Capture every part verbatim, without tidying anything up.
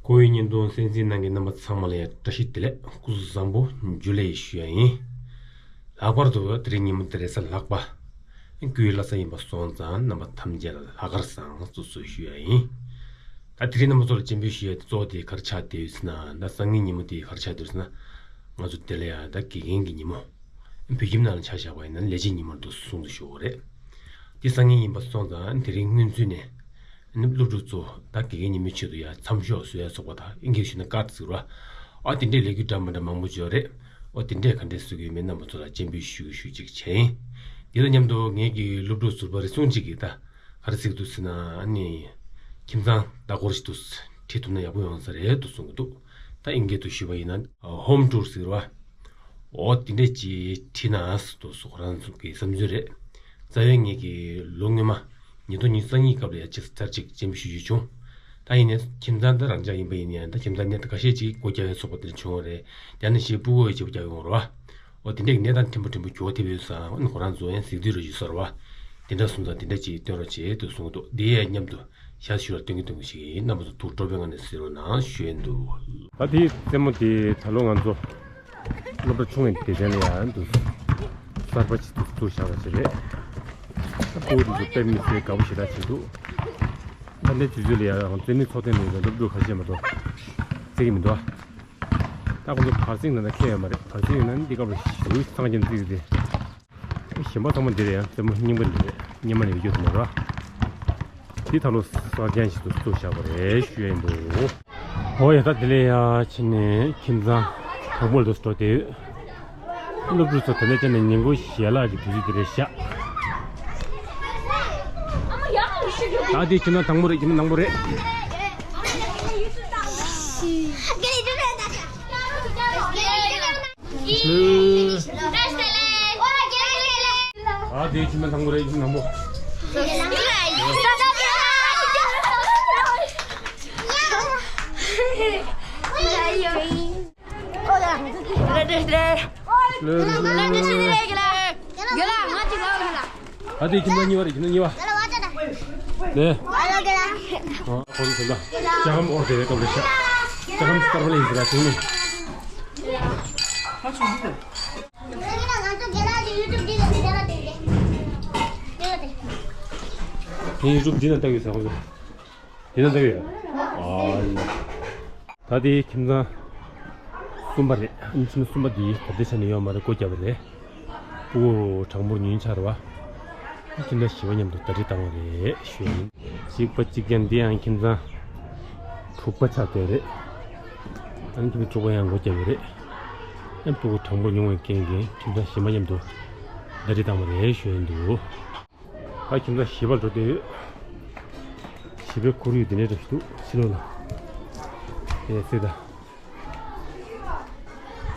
ཁོ་བོའི་བརྙན་ཐུང་གསན་གཟིགས་གནང་མཁན་རྣམ་པ་ཚང་མ་ལ་ཡང་བཀྲ་ཤིས་བདེ་ལེགས། སྐུ་གཟུགས་བཟང་པོ། འཇུ་ལེ་ཞུ་ཡ་ཡིན། ལྷག་པར་དུ་དེ་རིང་ཉིན་མོ་འདི་རེས་གཟའ་ལྷག་པ། སྐུའི་བླ་གཟའ་ཡིན་པ་སོང་ཙང་རྣམ་པ་ཐམས་ཅད་ལ་ལྷག་དཀར་བཟང་སུ་སུ་ཞུ་ཡ་ཡིན། ད་དེ་རིང་རྣམ་པ་ཚོ་ལ་སྤྱན་འབུལ་ཞུ་ཡ་དེ་གཙོ་བོ་དེ་ག་རེ་ཆགས་བསྡད་ཡོད་ཟེར་ན། ད་སང་ཉིན་ཉིན་མོ་དེ་ག་རེ་ཆགས་བསྡད་ཡོད་ཟེར་ན། ང་ཚོ་དེ་ལ་ཡང་ད་དགེ་རྒན་གྱི་ཉིན་མོ། བོད་ཁྱིམ་ནང་ལ་ཆ་བཞག་པ་ཡིན་ན་ལས་བྱེད་ཉིན་མོ་འདུག་གསུང་དུ་ཞུ་བ་རེད། དེ་སང་ཉིན་ཡིན་པ་སོང་ཙང་དེ་རིང་སྔོན་ཚུད་ནས། ནི་སློབ་ཕྲུག་ཚོ་ད་དགེ་རྒན་ཉིན་མོའི་ཆེད་དུ་ཡ་མཚམས་ཞོགས་བཟོ་ཡ་ཚོགས་པ་དང་ཨིན་སྐད་ཞུས་ན་ཀར་ཟེར་བ། ཨ་དེ་འདྲས་ལས་འགུལ་འདྲ་མི་འདྲ་མང་པོ་ཡོད་རེད། ཨོ་དེ་འདྲས་ག་འདྲས་བཟོ་གི་ཡོད་མེད་རྣམ་པ་ཚོ་ལ་སྤྱན་འབུལ་ཞུ་ཞུ་ཅིག་བྱས་ཡིན། དེ་དང་མཉམ་དུ་ངེད་ཀྱི་སློབ་ཕྲུག་ཟུར་པ་རེ་ཟུང་གཅིག་གིས་ད་ག་རེ་ཟེར་གི་འདུག་ཟེར་ན། ཨ་ནི་ཁྱིམ་ཚང་ལྟ་སྐོར་ཞིག་ཏུ་ཁྲིད་ཐུབ་ན་ཡག་པོ་ཡོང་ས་རེད་འདུག་གསུང་གི་འདུག་ད་ཨིན་སྐད་དུ་ཞུས་པ་ཡིན་ན་ཧོམ་ཊུར་ཟེར་བ། འོ་དེ་འདྲས་ཅིག་ཁྲིད་ན་འདུག་སོ་ཁོ་རང་ཚོ་གི་བསམ་ཚུལ་རེད། རྩ་བའི་ངེད་ཀྱི་ལོ་སྔོན་མ་ཉིས་སྟོང་ཉི་ཤུ་རྩ་གཉིས་སྐབས་ལ་ཡ་ཅིག་ཚར་གཅིག་སྤྱན་འབུལ་ཞུ་རྒྱུ་བྱུང་། ད་ཡིན་ནའི་ཁྱིམ་ཚང་འདི་རང་འཇགས་ཡིན་པ་ཡིན་ནའི་ད་ཁྱིམ་ཚང་གནས་སྟངས་ཁ་ཤས་ཅིག་སྒོ་རྒྱག་ཡ་ཚོགས་པ་དེ་འདྲ་བྱུང་བ་རེད། ཡང་ན་ཞེ་ཕྲུ་གུ་ཡི་བྱེད་པོ་རྒྱག་ཡོང་རེད་བ། འོ་དེ་འདྲས་ཀྱི་གནས་སྟངས་ཕྲན་བུ་ཕྲན་བུ་འགྱུར་བ་ཐེབས་ཡོད་ཙང་ཨ་ནི་ཁོ་རང་ཚོ་ཡང་གཟིགས་འདོད་རེ་ཞུ་ས་རེད་བ། དེ་འདྲ་སོང་ཙང་དེ་འདྲ་ཅིག་སྟོན་རོགས་བྱེད་འདུག་གསུང་གི་འདུག་འདི་ཡས་མཉམ་དུ། ཞག་ཞུ་ལ་སྟོན་གྱི་སྟོན་གྱི་ཞིག་ཡིན། རྣམ་པ་ཚོ་ཐུགས་སྤྲོ་པོའི་ངང་ནས་གཟིགས་རོགས་གནང་ཞུ་ཡིན་འདུག་ད་དེའི་རྩེད་མོ་དེ་ད་ལོ་ང་ཚོ་སློབ་གྲྭ་ཆུང་བའི་སྡེ་ཚན་ལ་ཡང་འདུག་གསར་པ་ཅིག་ཏུ་བཙུགས་བཞག་པ་ཞིག་རེད། ད་ཕྲུ་གུ་དེ་ཚོ་དཔེ་མི་སྲིད་དགའ་པོ་ཞེ་དྲག་བྱེད་འདུག་ད་ལྟའི་དུས་ཚོད་ལ་ཡང་རྩེད་མོའི་ཚོགས་ཐེངས་ལ་ཡང་སློབ་ཕྲུག་ཁ་ཤས་མ་གཏོགས་རྩེད་ཀྱི་མི་འདུག་ད་ཁོ་ཚོ་བར་གསེང་ནང་ན་ཁེལ་ཡོད་མ་རེད། བར་གསེང་ཡོད་ན་འདི་སྐབས་ལ་ཞུ་ཚང་ཅན་རྩེད་ཀྱི་རེད། གཞན་པ་ཚང་མ་འདི་རེད། ཡང་རྩེད་མོ་རྙིང་པ་འདི་རེད། སྔོན་མ་ནས་ཡོད་རྒྱུ་དེ་མ་རེད། འདི་ད་ལོ་གསར་རྐྱང་ཞིག་ཏུ་བཙུགས་བཞག་པ་རེད་ཞུ་ཡ་ཡིན་འདུག་འོ་ཡ། ད་དེ་ལས་ཡ་ཕྱིན་ནས་ཁྱིམ་ཚང་དང་པོ་ལ་འགྲོ་བསྡད་ཡོད། སློབ་ཕྲུག་ཚོ་དེ་ནས་བྱས་ནས་ཉིན་གུང་ཞལ་ལག་གི་དུས་ཚོད་དེ་རེད་ཤག་ད་དེ་ཁྱིམ་ཚང་དང་པོ་རེད། ཁྱིམ་ཚང་དང་པོ་རེད། ཨ་དེ་ཁྱིམ་ཚང་དང་པོ་རེད། ཁྱིམ་ཚང་དང་པོ། ཨ་དེ་ཁྱིམ་ཚང་གཉིས་པ་རེད། ཁྱིམ་ཚང་གཉིས་པ། ལེ། ཨ་ཁོང་ཚོ་ད་ལྕགས་ཁམ་ཨོར་དེ་བའི་སྐབས་རེད་ཤག་ལྕགས་ཁམ་གསར་པ་ལ་ཡིན་ཟེར་ར་དེ་ནི། དེ་ཡུ་ཊུབ་འདི་ན་ལྟ་གི་ཡོད་ཟེར་ཁོང་ཚོ། འདི་ན་ལྟ་གི་ཡོད། ཨ་ཡིན། ད་དེ་ཁྱིམ་ཚང་གསུམ་པ་རེད། ཨ་ནི་ཁྱིམ་ཚང་གསུམ་པ་འདི་ད་ལྟའི་ཆ་ནས་ཡོད་མ་རེད། སྒོ་བརྒྱབ་པ་རེད། ཕྲུ་གུ་གྲངས་འབོར་ཉུང་ཆགས་རེད་བ། ཁྱིམ་ཚང་བཞི་པ་མཉམ་དུ་ཟླ་སྒྲིལ་བཏང་བ་རེད་ཞུ་ཡ་ཡིན། གཅིག་པ་གཅིག་རྐྱང་འདི་ཡང་ཁྱིམ་ཚང་དྲུག་པ་ཆགས་བསྡད་རེད། ཨ་ནི་ཁྱིམ་ཚང་དྲུག་པ་ཡང་སྒོ་བརྒྱབ་ཡོད་རེད། ཨ་ནི་ཕྲུ་གུ་གྲངས་འབོར་ཉུང་བའི་རྐྱེན་གྱིས་ཁྱིམ་ཚང་བཞི་པ་མཉམ་དུ་ཟླ་སྒྲིལ་བཏང་བ་རེད་ཞུ་ཡ་ཡིན་འདུག་ད་ཁྱིམ་ཚང་བཞི་པ་འགྲོ་དུས། བཞི་པའི་ཁོར་ཡུག་འདི་ནས་འདྲ་ཞིག་འདུག་ཕྱི་ལོགས་ལ། ཨེ་སེ་ད།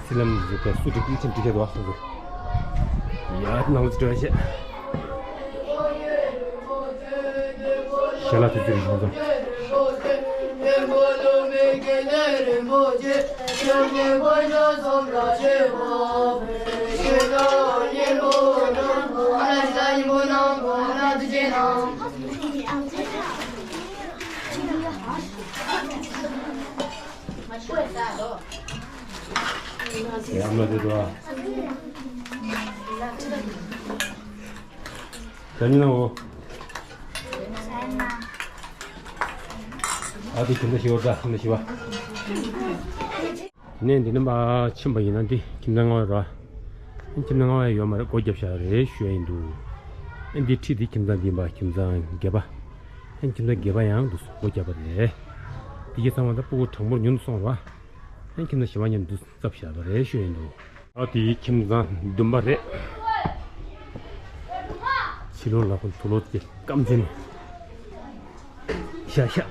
སི་ལམ་བཟོས་པའི་སུ་འགྲིག་ཅིག་འགྲིག་གི་འདུག་ཨ་ཁོང་ཚོ། ཡ་ནང་ལ་འགྲོ་ཡ་བྱས། ཞལ་ལག་དེ་ཚོ་རིགས་མང་ཙམ། ཡ་མ་དེ་འགྲོ་ཨ། ད་ཉིན་ནའོ། ཨ་དེ་ཁྱིམ་ཚང་བཞི་པ། ད་ཁྱིམ་ཚང་བཞི་པ། ནས་འདི་ནས་མར་ཕྱིན་པ་ཡིན་ན་འདི་ཁྱིམ་ཚང་ལྔ་པ་རེད། ཁྱིམ་ཚང་ལྔ་པ་ཡོད་མ་རེད། སྒོ་བརྒྱབ་བཞག་རེད་ཞུ་ཡ་ཡིན་འདུག་ཨ་འདི་འཁྲིས་འདི་ཁྱིམ་ཚང་འདི་མར་ཁྱིམ་ཚང་བརྒྱད་པ། ཨ་ཁྱིམ་ཚང་བརྒྱད་པ་ཡང་འདུག་སྒོ་བརྒྱབ་པ་རེད། འདི་གའི་ཚང་མ་ད་ཕྲུ་གུ་གྲངས་འབོར་ཉུང་དུ་སོང་རེད་བ། ཨ་ཁྱིམ་ཚང་བཞི་པ་མཉམ་དུ་བཙུགས་བཞག་པ་རེད་ཞུ་ཡ་ཡིན་འདུག་ཨ་དེའི་ཁྱིམ་ཚང་བདུན་པ་རེད། ཕྱི་ལོགས་ལ་ཁོ་དུག་ལོག་དེ་སྐམ་ཚེ་ནས་ཤ་ཤ།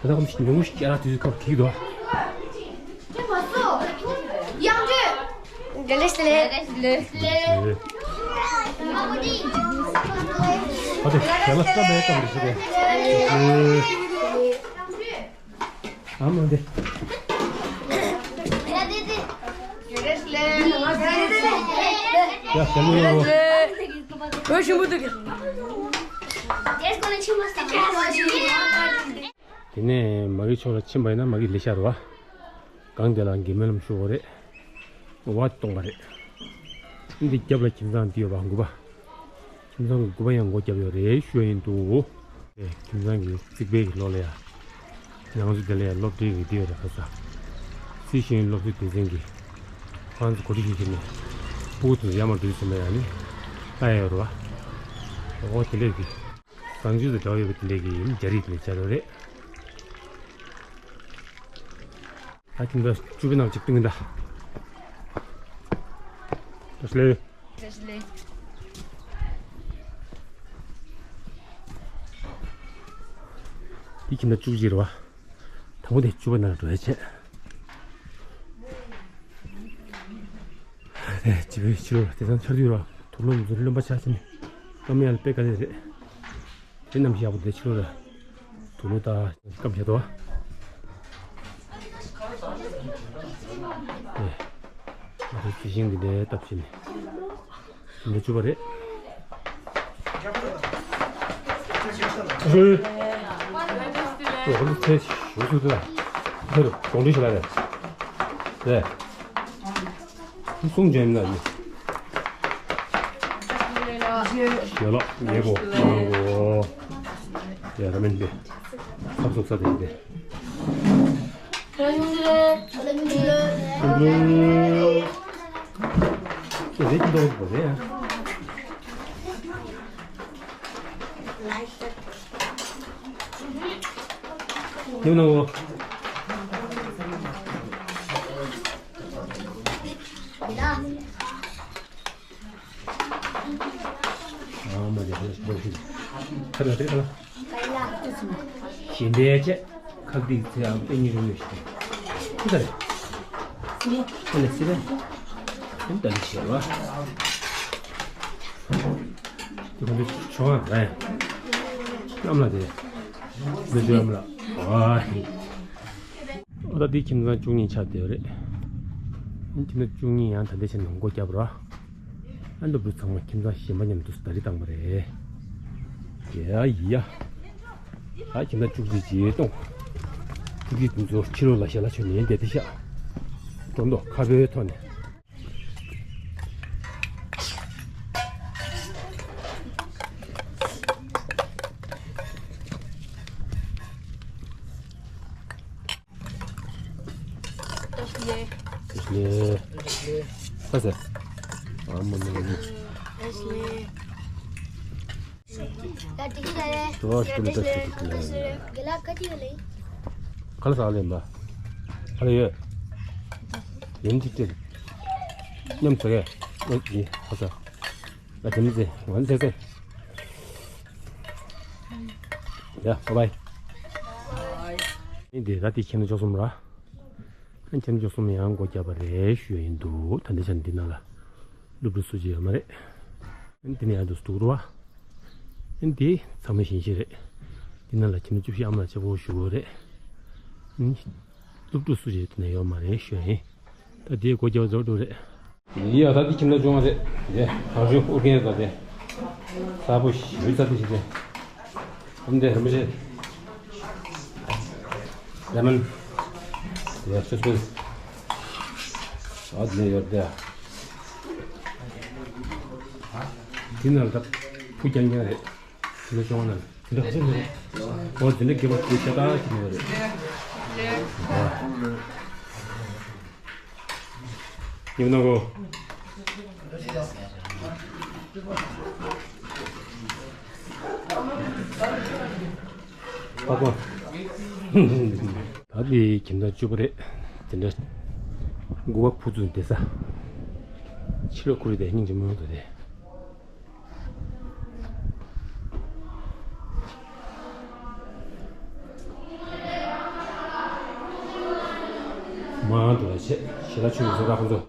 ད་ཁོ་ཉུང་ཤ་ར་དུས་ཁ་གིས་དོ། དེ་ལས་དེ་ལས། ཨ་དེ་ཞལ་ལག་སྐམ་པའི་སྐམ་རེད་ཤི་རེད། ཨ་མ་འདི། ཡ་ཞལ་ལག་ཡོད། འོ་ཞིམ་པོ་འདུག་དེ་ནས་མ་གི་ཕྱོགས་ལ་ཕྱིན་པ་ཡིན་ན་མ་གི་ལས་ཤར་བ། སྒང་དེ་ལ་གི་སྨོན་ལམ་ཞུ་བ་རེད། བ་སྟོང་པ་རེད། འདི་རྒྱབ་ལ་ཁྱིམ་ཚང་འདི་ཡོད་པ་དགུ་པ། ཁྱིམ་ཚང་གི་དགུ་པ་ཡང་སྒོ་བརྒྱབ་ཡོད་རེད་ཞུ་ཡ་ཡིན་འདུག་ཨེ། ཁྱིམ་ཚང་གི་རྩིག་པའི་གི་ལོགས་ལ་ཡ། ང་ཚོ་དེ་ལ་ཡ་སློབ་གྲྭའི་གི་འདི་ཡོད་རེད་ཁ་ས། སྲིད་ཞུའི་སློབ་གསོའི་སྡེ་ཚན་གི། ཁོ་རང་ཚོ་གོ་སྒྲིག་ཞུས་བྱས་ནས། སྤུ་གུ་དེ་ཚོ་ཡར་མར་འགྲོ་ཡ་ཟེར་ན་ཡ་ནི། ལྟ་ཡ་ཡོད་རེད་བ། འོ་དེ་ལས་གི། གངས་ཆུ་དང་འདྲ་བ་ཡོད་པ་དེ་ལས་གི་ཡིན་རྒྱ་རིགས་དེ་ལས་བྱ་རོགས་རེད། ད་ཁྱིམ་ཚང་བཅུ་པའི་ནང་གཅིག་བཏུང་གི་ད། བཀྲ་ཤིས་བདེ་ལེགས། བཀྲ་ཤིས་བདེ་ལེགས། འདི་ཁྱིམ་ཚང་བཅུ་གཅིག་རེད་བ། དང་པོ་དེ་བཅུ་པ་ནང་འགྲོ་ཡ་བྱས། ཨེ་བྱིས་པའི་ཕྱི་ལོགས་ལ་དེང་སང་ཆར་དུས་ར་དུག་ལོག་འཛུལ་རློན་པ་ཆགས་ཟིན་ནས་སྐམ་ཡག་ལ་དཔེ་དཀའ་ལས་རེད། དེ་རྣམས་ཞག་པོ་དེ་ཕྱི་ལོགས་ལ་དུག་ལོག་ད་སྐམ་བྱས་དོ། ཨེ་ང་ཚོ་དེ་བཞིན་གྱི་ལས་སྟབས་ཕྱིན་ནས་འདི་བཅུ་པ་རེད། ཨེ་ཨོ་ལུ་ཚེ་ཞུ་སུ་དུ་ལ་ཁྱེད་རུ་གོང་འདྲི་ཞིག་ལ་རེད། རེད། གསུང་ཅན་ན་ཡིན། ཡ་ལ་ཡེ་གོ་ཡ་ར་མེན་པེ་ཁབ་སོག་ས་དེ་ཡིན་ཏེ། རེད་ཀྱི་འདུག་པ་རེད། ཡིན་ནོ། ཨ་མ་ལེ་ཧ་ལ་ཤི་པོ་ཤི། ཁ་ལ་ཏེ་ཁ་ལ། ཞིང་པའི་ཆེ། ཁག་ཏིག་ཚེ་ཨ་པེ་ཉི་རུ་ཡོད་ཤི། ཁུ་ད་རེ། ཁ་ལ་སི་རེ། ཁུ་ད་ལི་ཤི་བ། ཏེ་ཁོང་ཏེ་ཆོ་བ་རེ། ཨམ་ལ་ཏེ། ཏེ་ཆོ་ཨམ་ལ། ཨ་ཧི། ཨོ་ད་འདི་ཁྱིམ་ཚང་བཅུ་གཉིས་ཆགས་བསྡད་ཡོད་རེད། ཁྱིམ་ཚང་བཅུ་གཉིས་ཡང་ད་ལྟའི་ཆར་ནང་སྒོ་བརྒྱབ་ར། ཨ་སློབ་ཕྲུག་ཚང་མ་ཁྱིམ་ཚང་གཞན་པ་མཉམ་དུ་ད་རེས་བཏང་པ་རེད། ཡ་ཡ། ད་ཁྱིམ་ཚང་བཅུ་གཅིག་བྱས་གཏོང་། བཅུ་གཅིག་དེ་ཚོ་ཕྱི་ལོགས་ལ་ཞལ་ལག་མཆོད་ནས་བསྡད་དེ་ཤག་སྒྲོ་འདོགས་ཁ་པོའི་ཐོག་ནས། ཨ་མ་ན་ལུ། ད་དེ་གི་ད་རེད། དུ་བ་ཤི་ལ་ད་ཤི་ཏུ་ལ། དེ་ལ་ཀ་ཏི་ཡོད་ལེ། ཁ་ལ་ས་ལེན་པ། ཁ་ལ་ཡོད། ཡིན་ཏི་ཏི། མཉམ་ཚོ་གས། ཨོ་ཡི་ཁ་ས། ཨ་དེ་མི་ཚེ་ང་ཚེ་ཚེ། ཡ་བ་བའི། ཨིན་དེ་ད་དེ་ཁྱེད་ནི་ཅོག་གསུམ་ར། ཨ་ཁྱེད་ནི་ཅོག་གསུམ་ཡང་སྒོ་བརྒྱབ་པ་རེད་ཞུ་ཡ་ཡིན་འདུག་ད་འདི་ཆ་འདི་ནང་ལ་སློབ་ཕྲུག་སུ་ཅི་ཡོད་མ་རེད། ཨ་འདི་ནི་ཡང་འདུག་སྡུག་རུ་བ། ཨ་འདི་ཚང་མ་བཞིན་ཤེས་རེད། འདི་ནང་ལ་ཁྱེད་ནི་བཅུ་བཞི་ཨ་མ་ལ་ཆེ་བོ་ཞུ་དགོས་རེད། ཨ་སློབ་ཕྲུག་སུ་ཅི་འདི་ནང་ཡོད་མ་རེད་ཞུ་ཡ་ཡིན། ད་དེའི་སྒོ་རྒྱབ་རྫོགས་འགྲོ་རེད། ཡ་ད་འདི་ཁྱིམ་ལ་བྱུང་བ་རེད། དེ་གང་བྱུང་ཨོ་རྒྱན་ད་དེ། ས་བོ་ཞུ་ས་དེ་ཞིག་རེད། ཨམ་དེ་རིན་པོ་ཆེ། ལེ་མོན། ཡ་སུ་སུ། ཨ་དེ་ནས་ཡོད་དེ། དེ་ནང་ད་ཕུ་རྐྱང་རྐྱང་རེད། དེ་ལ་བྱུང་བ་ན་དེ་འདྲ་ཧ་ཅང་རེད། འོ་དེ་འདྲ་དགེ་བ་དེ་ཤ་སྟག་ཞིག་ཡོད་རེད། ཉིན་ནོ་གོ། པ་པ། ད་དེ་ཁྱིམ་ཚང་བཅུ་པ་རེད། དེ་འདྲ། དགུ་པ་ཕུ་ཚུ་བསྡད་ས། ཕྱི་ལོགས་ཁུར་དེ་སྙིང་རྗེ་མོ་འདུག་དེ། མང་དུ་བྱས་ཞེ་དྲག་ཆུ་ཡོད་ཚོད་ར་ཁོང་ཚོ།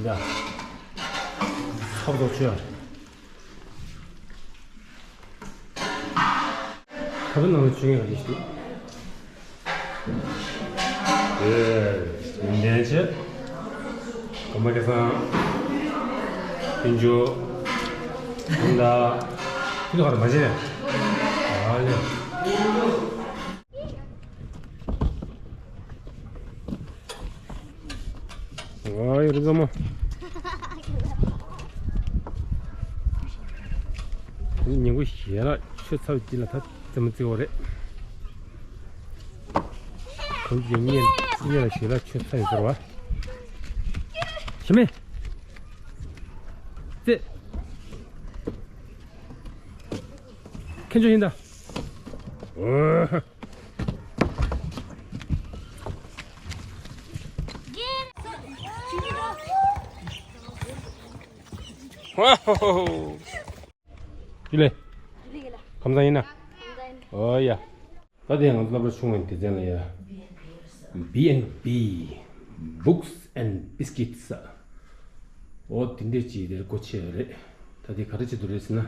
ཡ། ཚོགས་གཙོ་ཆོས། ཁ་བའི་ནང་ལ་བྱུང་ཡོད་རེད་ཞུ། ཨེ། ཡུན་ལྡན་ཆེ། ཀརྨ་སྐལ་བཟང་། དཔལ་འབྱོར། ཁྱིམ་བདག་ཁྱིམ་བདག་ག་རེ་མ་བྱེད། ཨ་ལེ། ཨ་ཡོ་རི་ཛོ་མོ། ཉིན་གུང་ཞལ་ལག་མཆོད་ཚར་བའི་རྗེས་ལ་ད་རྩེད་མོ་རྩེ་བ་རེད། གོང་གི་གཉེར་གཉེར་ལ་ཞལ་ལག་མཆོད་ཚར་ཡོད་ཟེར་བ། ཞི་མི། རྩེད། ཁྱེད་ཚོ་ཡིན་ད། ཝའོ། ཇུ་ལེ། ཇུ་ལེ་ལ། ཁམས་བཟང་ཡིན་ན། ཁམས་བཟང་ཡིན། ཨོ་ཡ། ད་དེ་ང་ཚོ་སློབ་གྲྭ་ཆུང་བའི་སྡེ་ཚན་ལ་ཡ། B and B Books and Biscuits། ཨོ་དེ་འདྲས་ཅིག་དེར་སྒོ་ཕྱེ་ཡོད་རེད། ད་དེ་ག་རེ་བྱེད་དུ་རེད་ཟེར་ན།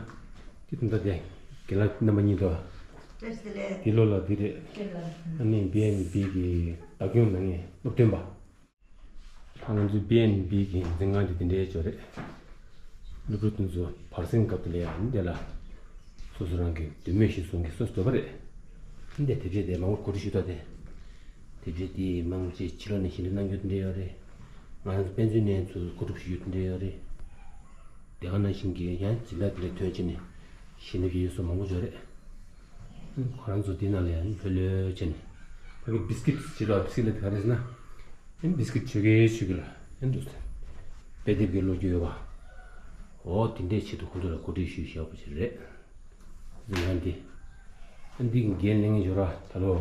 དེ་དུས་ད་དེ་རྒན་ལགས་རྣམ་པ་གཉིས་དོ། བཀྲ་ཤིས་བདེ་ལེགས། འདི་ལོ་ལ་འདི་རེད། ཨ་ནི་B and B གི་བདག་སྐྱོང་གནང་མཁན་སློབ་སྟོན་པ། ད་ང་ཚོའི་B and B གི་འཛིན་ཁང་དེ་དེ་འདྲའི་ཅིག་རེད། སློབ་ཕྲུག་དེ་ཚོ་བར་གསེང་སྐབས་དེ་ལ་ཡང་འདི་ལ་སོ་སོ་རང་གི་འདོད་མོས་གཞིར་བཟུང་གི་སོ་སོ་འདོད་པ་རེད། འདི་དེབ་ཆས་དེ་མང་པོ་གོ་སྒྲིག་ཞུ་ཐུབ་དེ། དེབ་ཆས་དེ་མང་ཆེ་ཕྱི་ལོགས་ནས་ཞལ་འདེབས་གནང་རྒྱུ་དེ་འདྲ་ཡོད་རེད། ང་རང་ཚོ་དཔེ་མཛོད་ནས་ཚུར་གོ་སྒྲིག་ཞུ་རྒྱུ་དེ་འདྲ་ཡོད་རེད། དེ་ག་ནང་བཞིན་གྱི་ཡང་སྦྱིན་བདག་དེ་ལས་ཐོན་བྱས་ནས་ཞལ་འདེབས་ཀྱི་ཡོད་སོ་མང་པོ་ཡོད་རེད། ཁོ་རང་ཚོ་དེའི་ནང་ལ་ཡང་ལྷོད་ལྷོད་བྱས་ནས། ཕ་གི་བིས་ཀིད་ཅིག་ལ་བིས་ཀིད་ལ་དེ་ག་རེ་ཟེར་ན། ཨེ་བིས་ཀིད་མཆོད་ཀི་མཆོད་ཀི་ལ་ཨེ་འདུག་ཟེར། དཔེ་དེབ་ཀྱི་ལོ་རྒྱུས་ཡོད་པ། འོ་དེ་འདྲས་ཆེད་དུ་ཁོ་ཚོ་ལ་གོ་སྒྲིག་ཞུས་བཞག་པ་ཞིག་རེད། འཛིན་ཁང་འདི། ཨ་འདི་གི་འགན་ལེན་མཁན་ཞོར་ལ་ད་ལོ།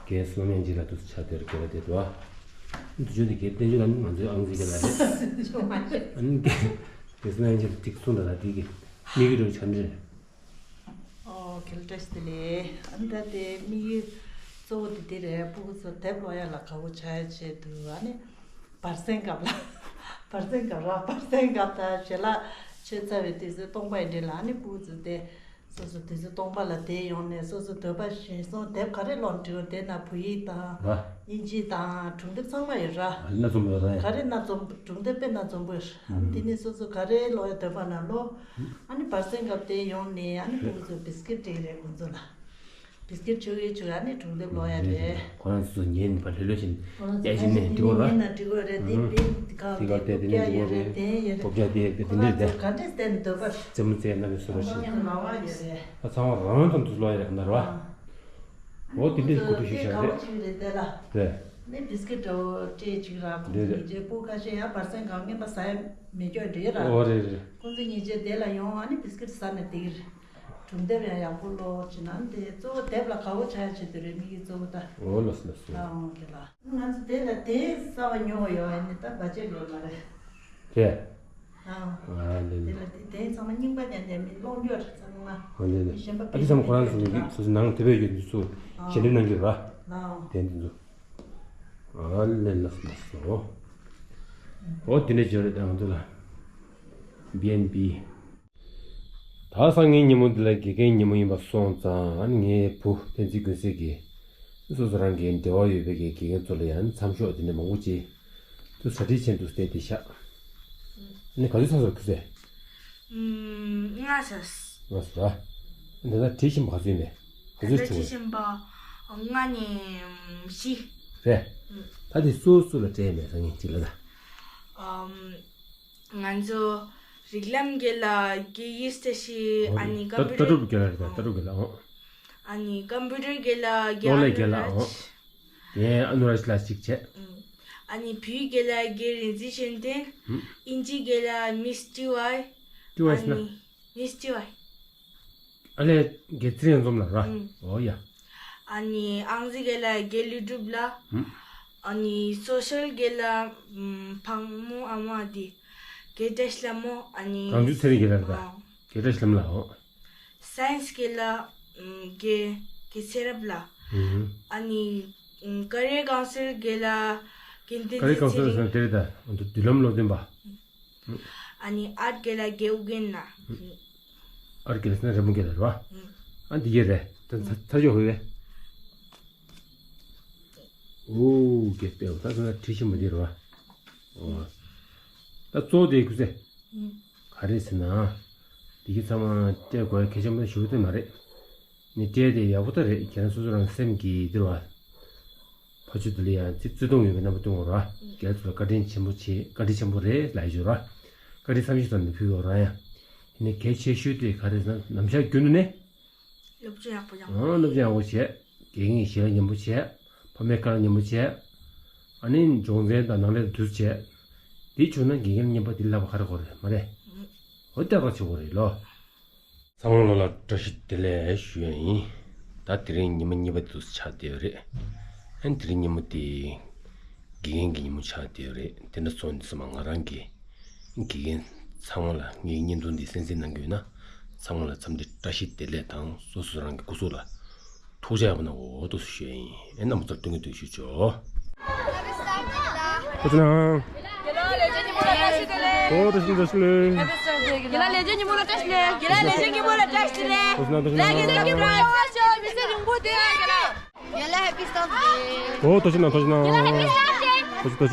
རྒན་བསོད་ནམས་དབྱངས་ཅན་ལགས་འདུག་ཆ་དེར་རྒན་ལགས་བསྡད་འདུག་ཨ། འདི་ཆོས་འདི་རྒན་བསྟན་ཆོས་ལགས་ནི་ང་ཚོའི་ཨང་རྩིས་རྒན་ལགས་རེད། ཨ་ནི་རྒན་བསོད་ནམས་དབྱངས་ཅན་ལགས་ཐིག་གསུང་ད་ལ་འདི་གི་དམིགས་ཡུལ་རེད་བྱ་འདི་རེད། ཨོ་ཁེལ་བཀྲ་ཤིས་བདེ་ལེགས། ཨ་ནི་ད་དེ་དམིགས་ཡུལ་གཙོ་བོ་དེ་འདི་རེད། སྤུ་གུ་ཚོ་དེབ་ཀློག་ཡ་ལ་དགའ་བོ་ཆགས་ཡ་ཆེད་དུ་ཨ་ནི། བར་གསེང་སྐབས་ལ། བར་གསེང་སྐབས་ར་བར་གསེང་སྐབས་དང་ཞལ་ལག་མཆོད་ཚར་བའི་དུས་ཚོད་སྟོང་པ་ཡིན་འདྲ་ལ་ཨ་ནི་སྤུ་གུ་ཚོ་དེ། སོ་སོ་དུས་ཚོད་སྟོང་པ་ལ་དེ་ཡོང་ནས་སོ་སོ་འདོད་པ་བཞིན་སོང་དེབ་ག་རེ་ཀློག་འདྲི་བ་དེ་ན་བོད་ཡིག་དང་། ཨ། དབྱིན་ཇི་དང་སྒྲུང་དེབ་ཚང་མ་ཡོད་ར། སྣ་ཚོགས་པོ་ཡོད་ར། ག་རེ་སྣ་ཚོགས་སྒྲུང་དེབ་དཔེ་སྣ་ཚོགས་པོ་ཡོད་ར། ཨ་ནི་དེ་ནས་སོ་སོ་ག་རེ་ཀློག་ཡ་འདོད་པ་ན་ཀློག་ཨ་ནི་བར་གསེང་སྐབས་དེ་ཡོང་ནས་ཨ་ནི་སྤུ་གུ་ཚོ་བིས་ཀིད་སྤྲད་རེད་ཁོང་ཚོ་ལ། བིས་ཀིད་མཆོད་ཀི་མཆོད་ཀི་ཨ་ནི་སྒྲུང་དེབ་ཀློག་ཡ་རེད། ཁོ་རང་ཚོ་ཉན་པ་ལྷོད་ལྷོད་བཞིན་ཁོ་རང་ཚོ་ཡ་བཞིན་ནས་འགྲིག་གོ་ར། ཉན་ན་འགྲིག་གོ་རེད་དེ་དཔེ་ག་དེ་ག་དེ་དེ་ནས་འགྲིག་གོ་རེད། དེ་ཡ་རེད། ཁོ་རང་ཚོ་ག་འདྲས་བསྟན་འདོད་པ་རེད། རྩེད་མོ་རྩེ་ན་ལས་སུ་ར་ཞིག་ཁོ་རང་ཚོ་ལ་བ་ཡ་རེད། ད་ཚང་མ་རང་རང་ཙམ་དུ་ཀློག་ཡ་རེད་ག་འདྲ་ར། འོ་དེ་འདྲས་གོ་ཐུབ་ཤིག་བྱ་རེད། དེ་ནས་བིས་ཀིད་འདྲ་བོ་སྤྲད་ཅིག་ར་ཁོང་ཚོ་ཉིན་རྗེས་སྤུ་ག་ཤེད་ཡ་བར་གསེང་ག་ངན་པ་ཟ་ཡ་མེད་སྐྱོ་འདྲེ་ར། འོ་རེད་རེད། ཁོང་ཚོ་ཉིན་རྗེས་དེ་ལ་ཡོང་ཨ་ནི་བིས་ཀིད་ཟ་ནས་དེ་གི་རེད། སྒྲུང་དེབ་ཡང་ཡག་པོ་ཀློག་ཅིག་ན་དེ་གཙོ་བོ་དེབ་ལ་དགའ་བོ་ཆགས་ཡ་ཆེད་དུ་རེད་དམིགས་ཡུལ་གཙོ་བོ་ད། འོ་ལགས་སོ་ལགས་སོ། ཨ་འོ་དེ་ལ། ང་ཚོ་དེ་ལ་དེ་གསར་བ་ཉོ་བ་ཡོད་ཨ་ནི་ད་བ་ཆད་ཡོད་མ་རེད། རེད། ཨ། ཨ་འདི་དེ་ལ་དེ་དེ་ཚང་མ་རྙིང་པ་ཉན་ནས་མི་ཀློག་འགྱོ་རེད་ཚང་མ། ཨ་འདི་འདི་མི་གཞན་པ་ཨ་འདི་ཚང་མ་ཁོ་རང་ཚོ་གི་སོ་སོ་ནང་དེ་བས་ཡོད་འདི་ཚོ་ཞལ་འདེབས་གནང་རྒྱུ་རེད་པ། ཨ། དེ་འདི་ཚོ། ཨ་ལེ་ལགས་སོ་ལགས་སོ། འོ་དེ་འདྲ་བྱས་རེད་ད་ང་ཚོ་ལ། བི་ཨེན་བི། ད་སང་ཉིན་ཉིན་མོ་འདི་ལ་དགེ་རྒན་ཉིན་མོ་ཡིན་པ་སོང་ཙང་ཨ་ནི་ངའི་བུ་བསྟན་འཛིན་ཀུན་གསལ་གྱིས་སོ་སོ་རང་གི་འབྲེལ་བ་ཡོད་པའི་དགེ་རྒན་ཚོ་ལ་ཡང་མཚམས་ཞོགས་དེ་འདྲ་མང་པོ་ཅིག་ཏུ་གྲ་སྒྲིག་བྱས་འདུག་སྟེ་དེ་ཤག་ཨ་ནི་ག་ཚོད་ཚར་སོང་ཁུ་སེ། ལྔ་ཚར། ལྔ་ཚར། འདི་ལ་བྲིས་ཤིང་ག་ཚོད་ཡིན་པས་ག་ཚོད་བྲིས་བྲིས་པ། ལྔ་ནས་བཞི། རེད། ད་དེ་སུ་སུ་ལ་སྤྲད་མེད་སང་ཉིན་གཅིག་ལ་ད། ང་ཚོ་རིགས་ལམ་དགེ་ལགས་དགེ་ཡིས་བཀྲ་ཤིས། ཨ་ནི་ཀམ་པུ་ཊར། ལྟ་གྲུབ་དགེ་ལགས་རེད་ད་ལྟ་གྲུབ་དགེ་ལགས་ཨོ། ཨ་ནི་ཀམ་པུ་ཊར་དགེ་ལགས་དགེ་ཨ་ནུ་རཱཇ། ངས་ཨ་ནུ་རཱཇ་ལགས་གཅིག་བྱས། ཨ་ནི་བོད་དགེ་ལགས་དགེ་རིག་འཛིན་ཤེས་ལྡན། དབྱིན་ཇི་དགེ་ལགས་མིས་ཊི་ཝའི། ཊི་ཝའི་ཟེར་ན། ཨ་ནི་མིས་ཊི་ཝའི། ཨ་ལས་དགེ་ཚེ་རིང་འཛོམས་ལགས་ར། ཨུམ། ཨོ་ཡ། ཨ་ནི་ཨང་རྩིས་དགེ་ལགས་དགེ་ལེགས་གྲུབ་ལགས། ཨུམ། ཨ་ནི་སོ་ཤལ་དགེ་ལགས་ཨུམ་ཕག་མོ་ཨ་མ་དེ། དགེ་བཀྲ་ཤིས་ལྷ་མོ་ཨ་ནི། གངས་ལྗོངས་ཚེ་རིང་དགེ་ལགས་རེད་ད། ཨོ། དགེ་བཀྲ་ཤིས་ལྷ་མོ་ལགས་ཨོ། སའེན་སི་དགེ་ལགས་ཨུམ་དགེ་དགེ་ཚེ་རབ་ལགས། ཨུམ། ཨ་ནི་ཨུམ་ཀ་རི་ཡར་ཀའུན་སིལ་དགེ་ལགས་དགེ་འདུན་ཀ་རི་ཡར་ཚེ་ཀའུན་སིལ་རིང་། ཟེར་ན་དེ་རེད་ད། མདུན་ལམ་སློབ་སྟོན་པ། ཨ་ནི་ཨརཊ་དགེ་ལགས་དགེ་ཨུ་རྒྱན་ལགས། ཨརཊ་དགེ་ལགས་ཟེར་ན་རི་མོ་དགེ་ལགས་རེད་པ། ཨ་འདི་གས་རེད། ད་ཚ་ཚ་ཞོག་ཧོས་བས། ཨོ་གེ་སྤེལ་ད་ཚ་ཁྲི་ཆེན་མོ་འདི་རོ། ཨོ། ད་གཙོ་བོ་དེ་ཁུ་སེ། ག་རེ་ཟེར་ན། འདི་གི་ཚང་མ་སྤྲད་དགོས་གལ་ཆེན་པོ་ཞུ་གི་མ་རེད། ནི་སྤྲད་དེ་ཡག་པོ་ད་རེད། ཁྱེད་རང་སོ་སོ་རང་སེམས་ཀྱི་འདི་རོ། ཕ་ཆུ་དུ་ལི་ཡང་ཙི་བརྩེ་དུང་ཡོད་པའི་རྣམ་པ་སྟོན་དགོས་ར། རྒན་ཚོ་ལ་བཀའ་དྲིན་ཆེན་པོ་ཆེ་བཀའ་དྲིན་ཆེན་པོ་རེད་ལབ་ཡོད་ར། བཀའ་དྲིན་བསམ་ཤེས་ཙམ་དུ་ཕུལ་དགོས་ར་ཡང་། ཡིན་ནའི་གལ་ཆེ་ཤོས་དེ་ག་རེ་ཟེར་ན་ནམ་ཞག་རྒྱུན་དུ་ནས། སློབ་སྦྱོང་ཡག་པོ་ཡག་ཨང་སློབ་སྦྱོང་ཡག་པོ་བྱས། དགེ་རྒན་གྱི་ཞལ་ལག་ཉན་པོ་བྱས། ཕ་མའི་བཀའ་ལ་ཉན་པོ་བྱས། ཨ་ནི་སྦྱོང་ཚན་དང་ནང་ལས་དུས་བྱས། དེ་བྱུང་ན་དགེ་རྒན་ལ་ཉན་པ་དེ་ལབ་པ་ག་རེ་གོ་རེད་མ་རེད། འོ་ལྟ་ག་བྱེད་དགོས་རེད་ལོ། ཚང་མ་ལ་བཀྲ་ཤིས་བདེ་ལེགས་ཞུ་ཡ་ཡིན། ད་དེ་རིང་ཉི་མ་གཉིས་པ་དུ་ཆགས་བསྡད་ཡོད་རེད། ཨ་ནི་དེ་རིང་ཉིན་མོ་དེ་དགེ་རྒན་གྱི་ཉིན་མོ་ཆགས་བསྡད་ཡོད་རེད། དེ་འདྲ་སོང་དུས་ཙམ་པ་ང་རང་གིས་དགེ་རྒན་ཚང་མ་ལ་ངའི་བརྙན་ཐུང་འདི་གསན་གཟིགས་གནང་གི་ཡོད་ན་ཚང་མ་ལ་འཚམས་འདྲི་བཀྲ་ཤིས་བདེ་ལེགས་དང་སོ་སོ་རང་གི་སྐུ་གཟུགས་ལ་ཐུགས་རྗེ་ཡག་པོ་གནང་གོ་ཏོ་ཞུ་ཡ་ཡིན། ཨེ་རྣམ་པ་ཚོར་སྟོན་གི་འདུག་ཞུ་ཆོག་ཐུགས་རྗེ་གནང་། ཨོ་ཏོ་ཤི་ཏོ་ཤི་ལེ། ཡ་ལ་ལེ་ཇེ་ཉི་མོ་ལ་བཀྲ་ཤིས་བདེ་ལེགས། ཡ་ལ་ལེ་ཇེ་ཉི་མོ་ལ་བཀྲ་ཤིས་བདེ་ལེགས། ཨོ་ཏོ་ཤི་ཏོ་ཤི་ལེ། ལ་གི་ལ་གི་ལ་གི་ལ་ཡ་ལ་ཧེ་པི་སྟོབ་ཌེ། ཨོ་ཏོ་ཤི་ཏོ་ཤི་ཏོ་ཤི་ཏོ། ཡ་ལ་ཧེ་པི་སྟོབ་ཌེ། ཨོ་ཏོ་ཤི་ཏོ་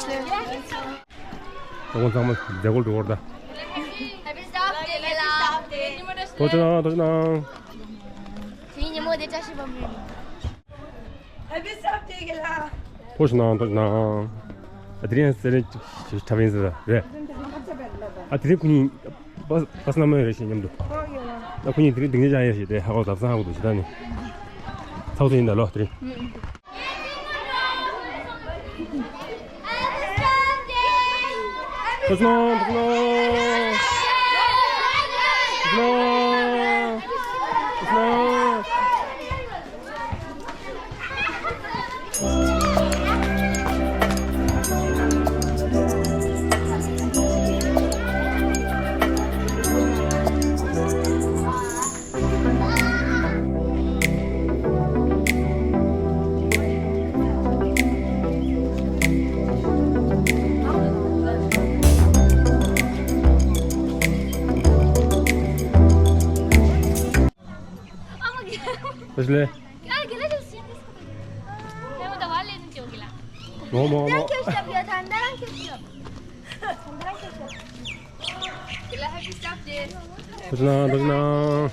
ཤི། ད་ཁོང་ཚང་མ་མཛད་སྒོ་འགྲོ་བར་ད། ཧེ་པི་སྟོབ་ཌེ་གི་ལ། ཨོ་ཏོ་ཤི་ཏོ་ཤི་ཏོ་ཤི་ཏོ། དེ་ཉིན་མོ་དེ་བཀྲ་ཤིས་པ་མིན། ཧེ་པི་སྟོབ་ཌེ་གི་ལ། ཐུགས་རྗེ་གནང་། ཐུགས་རྗེ་གནང་། ཨ་དེ་རིང་སེ་རིང་ཁྲ་བིན་ཟེར་རེད། ཨ་དེ་རིང་ཁོ་གཉིས་པ་པ་སྣ་མ་རེད་ཞེས་མཉམ་དུ། ཨ་ཁོ་གཉིས་དེ་རིང་སྡིངས་ཆ་བཞག་ཡོད་ཞེས་དེ་ཧ་གོ་ཟབ་སང་ཧ་གོ་འདུག་ཞེ་ད་ནི། ཚ་བོ་ཚོ་ཡིན་ད་ལོ་དེ་རིང་། ཐུགས་རྗེ་གནང་། ཐུགས་རྗེ་གནང་། ཐུགས་རྗེ་གནང་། ཐུགས་རྗེ་གནང་། ཨ་མ་གི། ཨ་ལེ། ཨ་གི་ལ་ཅིག་ཤེས་ཏེ། ནས་མོ་ད་བ་ལེ་ནི་ཅོ་གི་ལ། མོ་མོ་མོ། ད་ཁྱོད་ཤབ་ཡོད་ད་ད་རང་ཁྱོད་ཤབ། ད་རང་ཁྱོད་ཤབ། གི་ལ་ཧེ་པི་སྟོབ་ཌེ། ཐུགས་རྗེ་གནང་། ཐུགས་རྗེ་གནང་།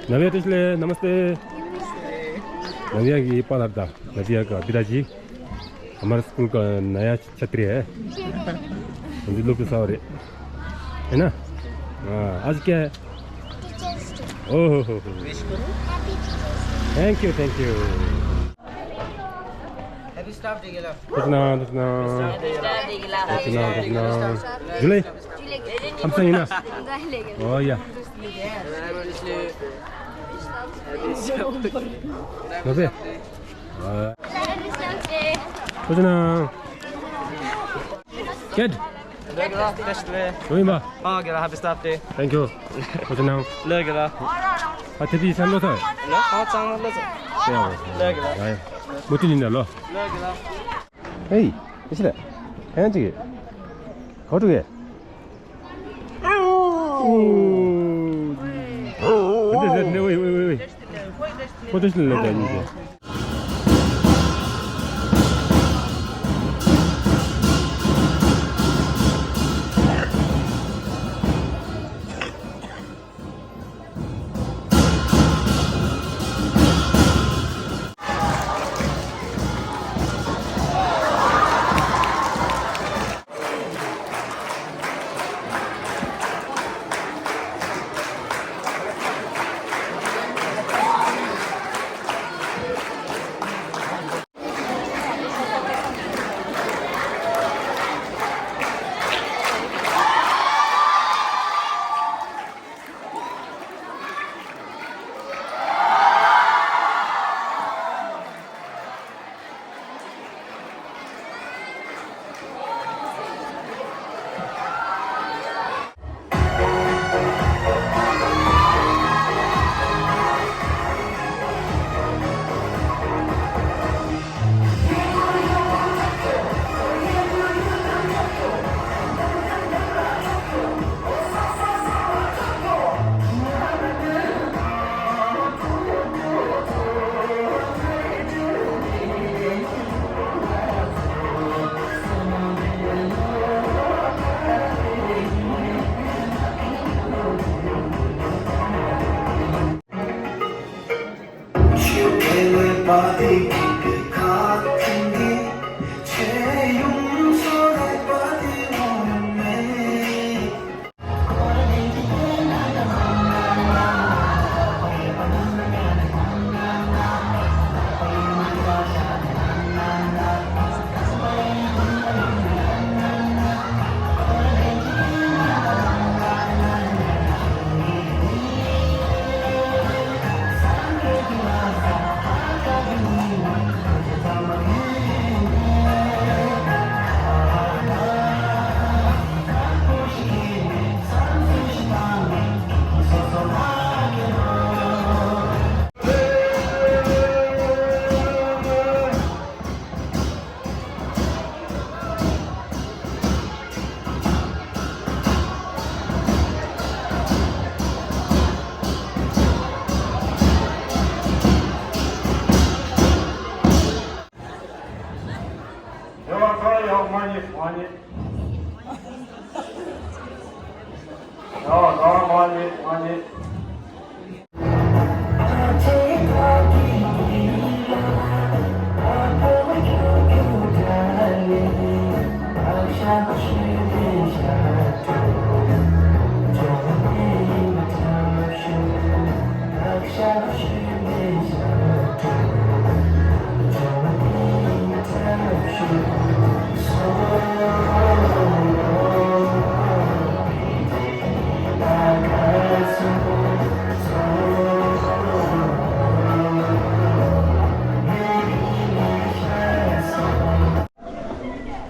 नव्या तुझले नमस्ते। नव्या की पालक दा, नव्या का पिताजी। हमारे स्कूल का नया छात्री है। मुझे लोग तो सारे है ना। हाँ, आज क्या है? Teachers Day। ओहो हो हो। Wish करो। Happy Teachers Day। Thank you, thank you। Happy staff day गिला। कुछ ना, कुछ ना। कुछ ना, कुछ ना। जुलाई। हम सही ना। ओ या। नब्बे। कुछ ना। Good. ལོས་ཀྱི་ལ་བཀྲ་ཤིས་བདེ་ལེགས། ལོས་ཡིན་པ། ཨ་ཀྱི་ལ་happy staff day། Thank you། ཁོ་ཚོ་ནང་། ལོས་ཀྱི་ལ། ཨ་དེ་དུས་སེམས་ལོ་ཚོད། ལོ་ཨ་ཚང་མ་ལོ་ཚོད། ལོས་ཀྱི་ལ། ཡ་ཡ། མུ་མཐུད་ཡིན་ན་ལོ། ལོས་ཀྱི་ལ། ཧེ། ཨེ་ཤི་ལ། ཨེ་ཅིག་ཁོ་ཐུག་གེ། ཨོ། དེ་འདྲ་ཟེར་ནས་ཝེ་ཝེ་ཝེ་ཝེ། ཁོ་ཚོ་ཤི་ལ་ལ་ད་ཡིན་གྱི།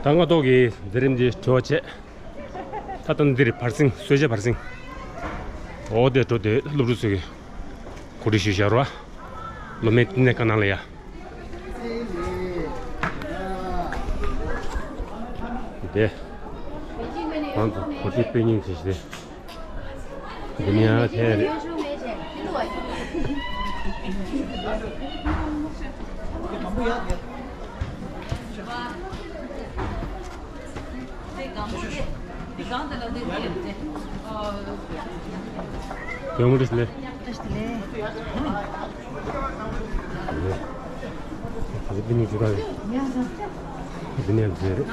ད་སྔ་ཐོག་གི་མཛད་རིམ་འདི་གྲོལ་བ་བྱས། ད་ལྟ་འདིར་བར་གསེང་གསོལ་ཇ་བར་གསེང་འོ་དེ་འགྲོ་དེ་སློབ་ཕྲུག་ཚོས་གོ་སྒྲིག་ཞུས་བཞག་རོགས། སློབ་མའི་བསྟི་གནས་ཁ་ནང་ལ་ཡ། དེ། ང་ཚོ་གོ་སྒྲིག་སྤེལ་སྙིང་བྱེད་ཤི་དེ། འདི་ནི་ཡང་ཁྱེད་རེད། ཡོང་མི་འདུག་ལེ། འདི་ནི་ཇི་ལྟར་རེད། འདི་ནི་ཡང་ཇི་རེད།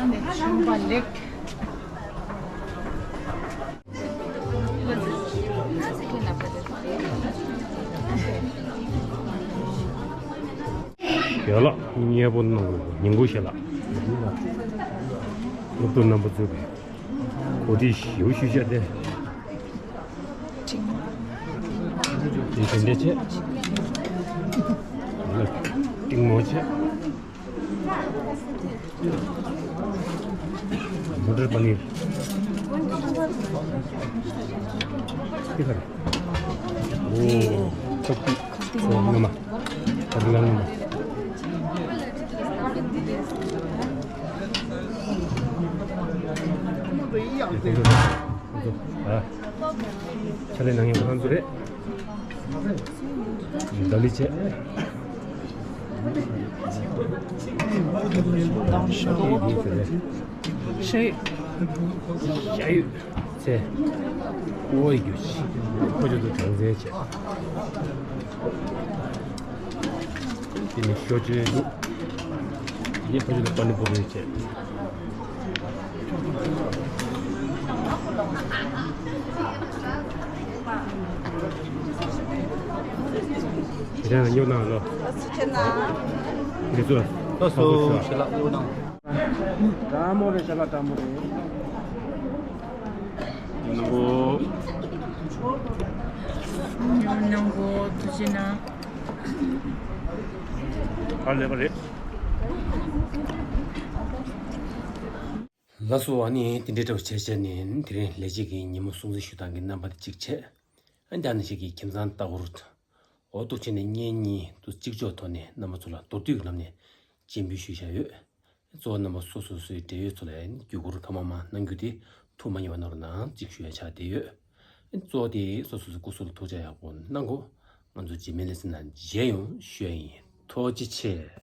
ཡ་ལགས། མཉེས་པོ་གནང་དགོས། ཉིན་གུང་ཞལ་ལག་སློབ་ཕྲུག་རྣམ་པ་ཚོས་གོ་སྒྲིག་ཞེ་པོ་ཞུས་བཞག་སྟེ། འདི་དེ་འདྲ་བྱས། འདི་ལ་གཏིང་མོ་བྱས། མ་ཊར་པ་ནིར། འདི་ག་རེ། འོ། ཁ་ཏི། ཁ་ཏི་ངོ་མ། ངོ་མ། ཁ་ཏི་ངོ་མ། ཨ། ཕྱག་ལས་གནང་མཁན་ཁོ་རང་ཚོ་རེད། ལྡག་ལི་བྱས། ཤ་ཡོད། ཤ་ཡོད། ཚེ། ཨོ་ཡི་རྒྱུ་ཕོ་ཆུ་ཚོད་གྲངས་ཚད་བྱས། དེ་ནི་ཤོ་ཆུའི་རྒྱུ། དེ་ནི་ཕོ་ཆུ་ཚོད་པ་ནི་པོ་རེད་བྱས། དེ་རིང་སྨྱུག་གནང་ལོ། འདི་ཚོ་ལ་སོ་སོ་ཞལ་ལག་སྨྱུག་གནང་། དྲང་མོ་རེད། ཞལ་ལག་དྲང་མོ་རེད། ནང་གོ། ནང་གོ་དུ་ཅི་ན། ཨ་ལེ་པ་རེད། ལགས་སོ། ཨ་ནི་དེ་འདྲའི་འདྲ་བོ་བྱས་བྱས་ནས་དེ་རིང་ལས་བྱེད་ཀྱི་ཉིན་མོ་སྲུང་བརྩི་ཞུ་སྟངས་ཀྱི་རྣམ་པ་དེ་གཅིག་བྱས། ཨ་ནི་ཨ་ནི་ཞིག་གི་ཁྱིམ་ཚང་ལྟ་བུར། འོ་ཐུགས་ཆེ་ནས་གཉེན་ཉེ་དུ་གཅིག་ལྕོགས་ཐོག་ནས་རྣམ་པ་ཚོ་ལ་མདོར་བསྡུས་ཀྱི་ལམ་ནས་སྤྱན་འབུལ་ཞུས་བཞག་ཡོད། གཙོ་བོ་རྣམ་པ་སོ་སོ་སོའི་འབྲེལ་ཡོད་ཚོ་ལ་ཡང་བརྒྱུད་བསྐུར་གང་མང་མང་གནང་རྒྱུ་དེ་ཐུགས་མ་མཉེས་པ་གནང་རོགས་གནང་གཅིག་ཞུ་ཡ་ཆགས་བསྡད་ཡོད། གཙོ་བོ་དེ་སོ་སོ་སོའི་སྐུ་གཟུགས་ལ་ཐུགས་ཅག་ཡག་པོ་གནང་དགོས། ང་ཚོ་རྗེས་མའི་ལེ་ཚན་ནང་མཇལ་ཡོང་ཞུ་ཡ་ཡིན། ཐུགས་རྗེ་ཆེ།